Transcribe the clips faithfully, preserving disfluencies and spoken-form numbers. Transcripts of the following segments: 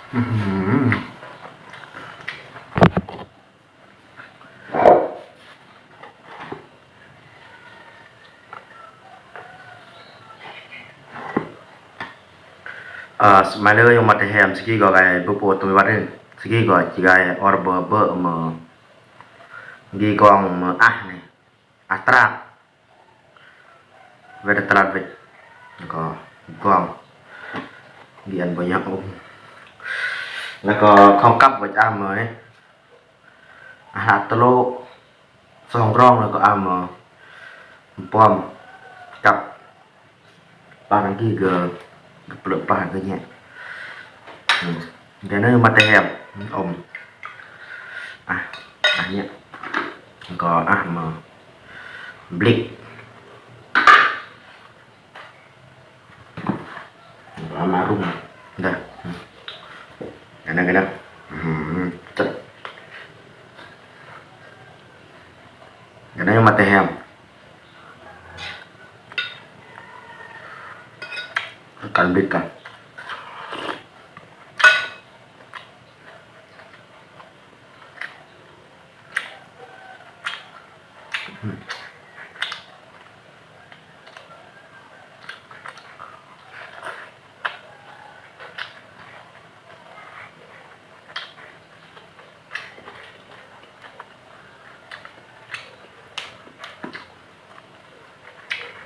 Mhm. Ah, s-, maleo yung matehem, sige ko kay bupo tumiwarin. Sige ko, sige, or be, be, me. Gigong me, ah, ni. Atrak. Wede telat wet. Ko, gong. Gian banyak, um. Nako, kongkap wet amo, eh. Ah, telo. Songrong nako amo. Pom. Kap. Parang ki ga, ga pelepa ga nye. Hmm. Dana matehem. Om. Ah, ah, nye. Ko, ah, ma. Blik. Ko, ah, marung. Dah. Hmm. Gana, gana. Hmm, cet. Gana yang matehem. Ikan bika. Hmm.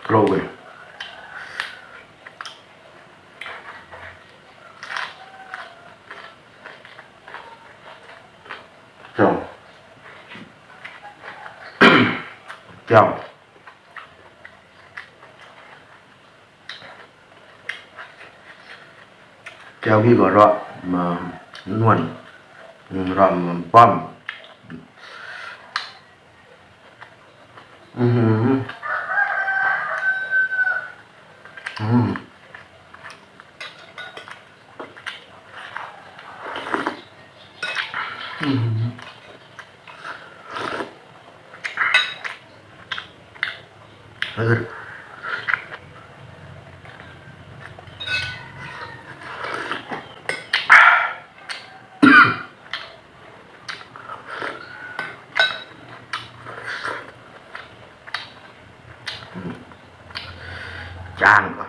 Telo weh. Ciao. Ciao. Kiau gi goro ma nuan. Goro ma pam. Mhm. Mhm. Mhm. Agar. Chang ko.